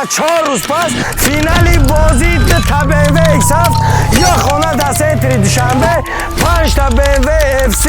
Ровно 4 рӯз пас финали бозии дута BMW X7 ё хона дар центри Душанбе, панҷта BMW FC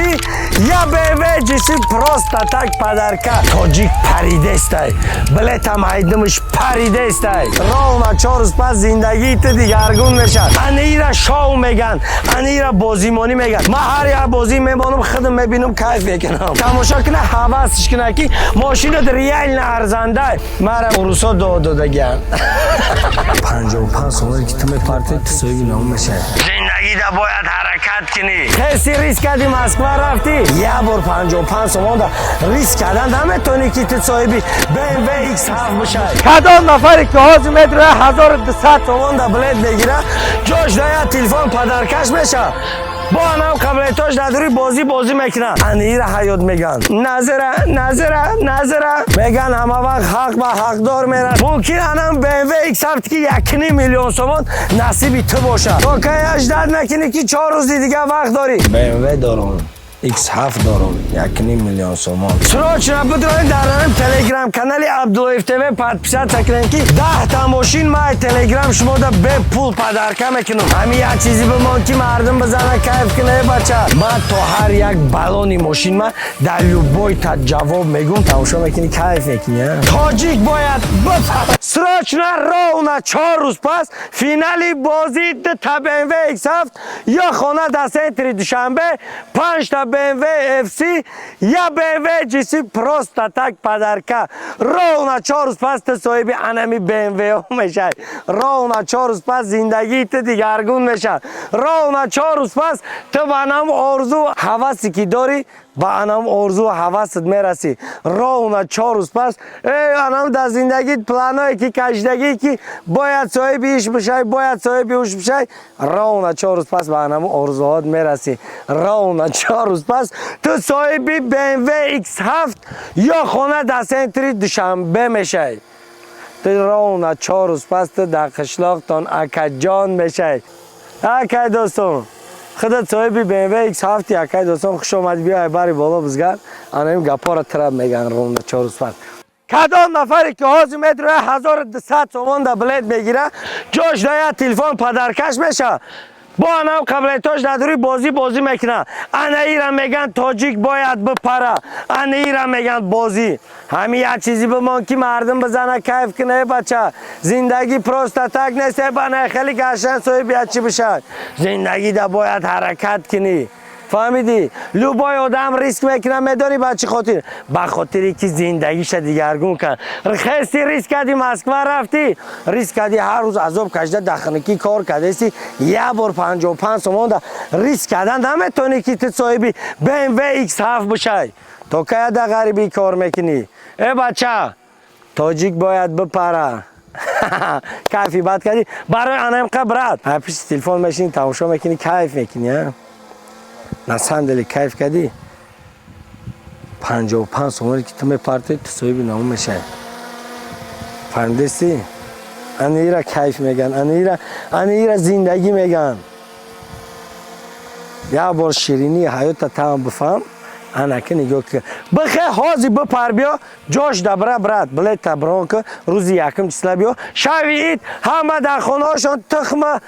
я BMW GC просто так подарка. Тоҷик паридестай, билетам айдимиш паридестай. Ровно 4 рӯз пас зиндагии ту дигаргун мешавад. Ана ира шоу меган, ана ира бозимонӣ меган. Ман ҳар як бозӣ мемонам, худам мебинам, кайф мекунам. Тамошо кина, ҳавасш кина, ки мошинат реально арзанда. Мара урусо дод додагиан. 55 сомоне ки ту мепарти, ту соҳиби ном мешавӣ. Зиндагида бояд ҳаракат кунӣ. Хеси, риск кардӣ, Москва рафтӣ, як бор 55 сомонда риск кардан наметавонӣ, ки ту соҳиби BMW X7 бошай. Кадом нафаре ки ҳозир метра 1200 сомонда билет мегира, ҷош да як телефон подаркаш меша, бо анам қаблетош надори, бозӣ бозӣ мекунад. Ана ира ҳаёт меган. Назира, назира, назира меган, ҳама вақт ҳақ ба ҳақдор мерад. Мумкин анам BMW X7, ки 1,5 миллион сомон, насиби ту бошад. То кай аждат мекунӣ, ки 4 рӯзи дига вақт дорӣ? BMW дорум, X7 дорум, 1,5 миллион сомон. Срочно бидроем дар ҳамин телеграм канали Абдуллоев ТВ подписаться кунем, ки 10 та мошин май телеграм шумода бепул подарка мекунам. Ҳамин як чизи бимон, ки мардум бизана, кайф куна. Э бача, ман то ҳар як баллони мошин ма дар любой та ҷавоб мегум. Тамошо мекунӣ, кайф мекунӣ. Тоҷик бояд бифаҳ. Срочно, ровно 4 рӯз пас финали бозии дута BMW X7 ё хона дар центри Душанбе, панҷта BMW FC я BMW GC просто так подарка. Ровно 4 рӯз пас ту соҳиби анами BMW мешавӣ. Ровно 4 рӯз пас зиндагии ту дигаргун мешавад. Ровно 4 рӯз пас ту ба анам орзу ҳавасе ки дорӣ, ба анам орзу ҳавасат мерасӣ. Ровно 4 рӯз пас анам дар зиндагит планое ки кашидагӣ, ки бояд соҳиби иш бишавӣ, бояд соҳиби уш бишавӣ, ровно 4 рӯз пас ба анам орзуҳот мерасӣ. Ровно 4 рӯз пас ту соҳиби BMW X7 ё хона дар центри Душанбе мешавӣ. Ту ровно 4 рӯз пас ту дар қишлоқтон акаҷон мешавӣ. Акай дӯстон, худат соҳиби BMW X7. Акай дӯстон, хуш омадӣ, биёй бари боло бизгар. Анам гапҳоро траб меган. Ровно 4 рӯз пас кадом нафаре ки ҳозир метроя 1200 сомонда билет мегира, ҷош да як телефон подаркаш меша, бо анам қаблетош надори, бозӣ бозӣ мекунад. Ана ира меган тоҷик бояд бипара, ана ира меган бозӣ. Ҳамин як чизи бимон, ки мардум бизана, кайф куна. Э бача, зиндагӣ просто так нест. Э бана, хеле гаштан, соҳиби як чӣ бишавад. Зиндагида бояд ҳаракат кунӣ, фаҳмидӣ? Любой одам риск мекунад, медонӣ ба чӣ хотир? Ба хотире ки зиндагиша дигаргун кунад. Хести, риск кардӣ, Москва рафтӣ, риск кардӣ, ҳар рӯз азоб кашида, дахникӣ кор кардеси, як бор 55 сомонда риск кардан наметавонӣ, ки ту соҳиби BMW X7 бишавӣ. То кая да ғарибӣ кор мекунӣ? Э бача, тоҷик бояд бипара. Кайфи бад кардӣ барои анамқа, брат. Пишти телефон мешинӣ, тамошо мекунӣ, кайф мекунӣ. На самом деле кайф кардӣ. 55 сомоне ки ту мепарти, ту соҳиби ном мешавӣ, фаҳмидести? Ана ира кайф меган, ана ира зиндагӣ меган. Як бор ширинии ҳаёта таам бифаҳм. Анаки нигоҳ ки бихе, ҳозир бипар, биё, ҷош дабра, брат, билета брон ки, рӯзи якум числа биё. Шави ид ҳама дар хонаҳошон тухма,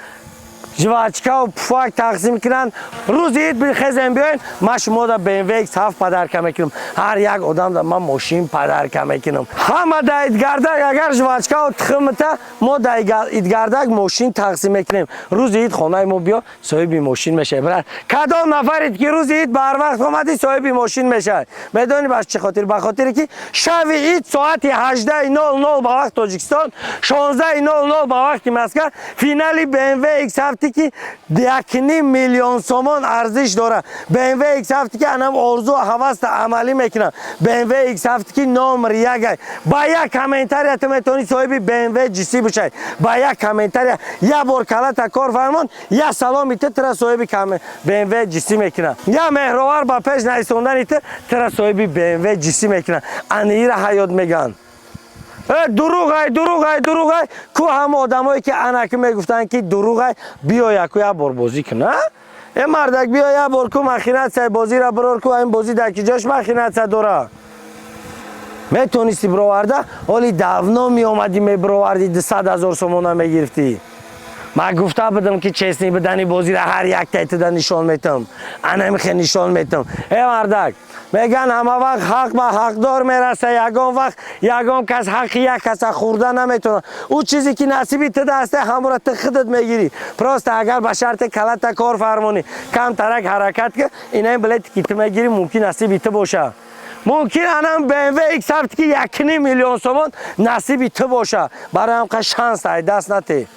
жвачкаву пуфак тақсим кунанд. Рӯзи ид бихезем, биёен, ман шумода BMW X7 подарка мекунам. Ҳар як одамда ман мошин подарка мекунам. Ҳама да идгардак агар жвачкаву тухмта, мо да идгардак мошин тақсим мекунем. Рӯзи ид хонаи мо биё, соҳиби мошин мешавӣ, брат. Кадом нафаред ки рӯзи ид барвақт омадӣ, соҳиби мошин мешавад. Медонӣ ба чӣ хотир? Ба хотире ки шави ид соати 18:00 ба вақти Тоҷикистон, 16:00 ба вақти Москва финали BMW X7, ки 1,5 миллион сомон арзиш дорад, BMW X7, ки анам орзу ҳаваста амалӣ мекунам, BMW X7, ки номер якай. Ба як комментария ту метавонӣ соҳиби BMW GC бошай. Ба як комментария, як бор калата кор фармон, як саломи ту тура соҳиби BMW GC мекунад, як меҳровар ба пеш наистондани ту тура соҳиби BMW GC мекунад. Аниира ҳаёт мегӯянд. Дурӯғай, дурӯғай, дурӯғай. Ку ҳама одамое ки анаки мегуфтанд, ки дурӯғай, биё яку як бор бозӣ кун. Э мардак, биё як бор, ку махинатсияи бозиро бирор, ку ин бозӣ дар ки ҷош махинатсия дора. Метонисти бироварда, ҳоли давно меомадӣ, мебировардӣ, 200 000 сомона мегирифтӣ. Ман гуфта будам, ки честный будани бозиро ҳар яктаи туда нишон метам, анамихе нишон метам. Э, мардак, меган, ҳама вақт ҳақ ба ҳақдор мераса. Ягон вақт ягон кас ҳаққи як каса хӯрда наметавонад. Ӯ чизе ки насиби туда аста, ҳамора ту худат мегирӣ. Просто агар ба шарти калата кор фармонӣ, камтарак ҳаракат ки, инаи билете, ки ту мегирӣ, мумкин насиби ту боша. Мумкин анам BMW X7, ки 1,5 миллион сомон, насиби ту боша. Барои ҳамқа шанс ай даст нате.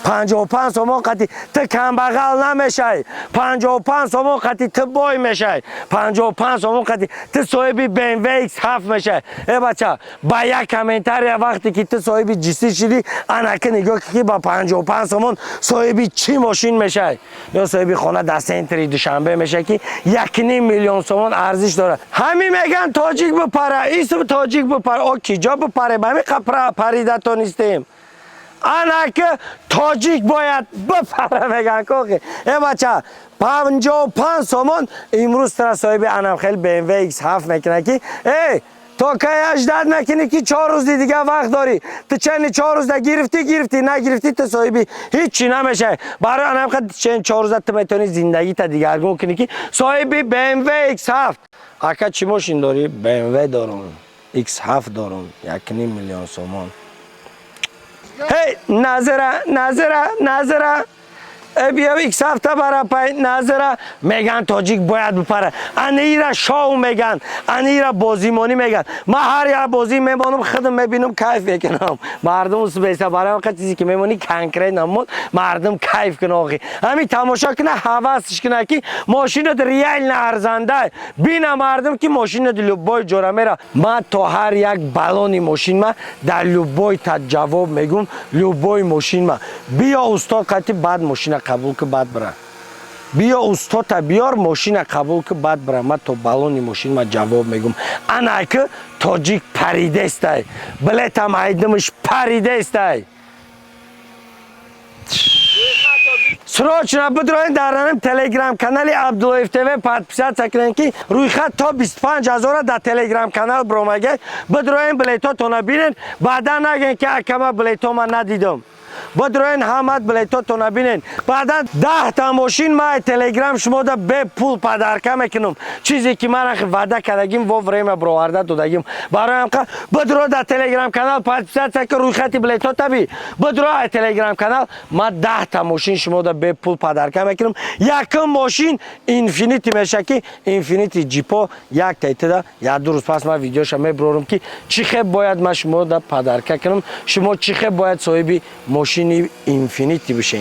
55 сомон қати ту камбағал намешай, 55 сомон қати ту бой мешай, 55 сомон қати ту соҳиби BMW X7 мешай. Э, бача, ба як комментария вақте ки ту соҳиби ҷисӣ шидӣ, анаки нигоҳ ки ба 55 сомон соҳиби чӣ мошин мешай ё соҳиби хона дар центри Душанбе мешай, ки 1,5 миллион сомон арзиш дорад. Ҳамин меган, тоҷик бипара, исм тоҷик бипара. О, ки ҷо бипаре? Ба ҳамин қа парида тонистем. Анаки тоҷик бояд бипара, меган кохи. Э, бача, 55 сомон имрӯз тара соҳиби анам хел BMW X7 мекунад, ки эй, то кай аждад мекунӣ, ки 4 рӯзи дига вақт дорӣ. Ту чени 4 рӯза гирифтӣ, гирифтӣ, нагирифтӣ, ту соҳиби ҳиччи намешавӣ. Барои анам чен 4 рӯза ту метавонӣ зиндагита дигаргун кунӣ, ки соҳиби BMW X7. Ака, чӣ мошин дорӣ? BMW дорум, X7 дорум, 1,5 миллион сомон. Ҳей, назира, назира, назира, биё, X7 бара пай назира. Меган, тоҷик бояд бипара. Анаира шоу меган, анаира бозимонӣ меган. Ман ҳар як бозӣ мемонам, худам мебинам, кайф мекунам. Мардум беса барои он чизе ки мемонӣ, конкретно мон, мардум кайф куна. Охи, ҳамин тамошо куна, ҳавасш куна, ки мошинат реально арзанда бина, мардум, ки мошинат любой ҷора мера. Ман то ҳар як баллони мошин ма дар любой та ҷавоб мегум. Любой мошин ма биё, устод қати, баъд мошина қабул ки, баъд бира. Биё, устота биёр, мошина қабул ки, баъд бира. Ма то баллони мошин ма ҷавоб мегум. Ана ки тоҷик паридестай, билетам айдимиш паридестай. Срочно бидроен дар телеграм канали Абдуллоев ТВ, подписаться кунем, ки рӯйхат то 25 ҳазора дар телеграм канал биромага. Бидроен, билетотона бинен, баъдан наген, ки акама, билетома надидам. Бидроен, ҳамат билетотона бинен. Баъдан 10-та мошин ма телеграм шумода бепул подарка мекунам, чизе ки ман ваъда кардагим, во время бироварда додагим. Барои ҳамқа бидро дар телеграм канал, подписаться ки, рӯйхати билетота би бидро. Ай телеграм канал ма 10-та мошин шумода бепул подарка мекунам. Якум мошин Инфинити меша, ки Инфинити ҷипо як тайтида. Як ду рӯз пас ман видеоша мебирорам, ки чӣ хел бояд ман шумода подарка кунам, шумо чӣ хел бояд соҳиби мошини Инфинити бишед.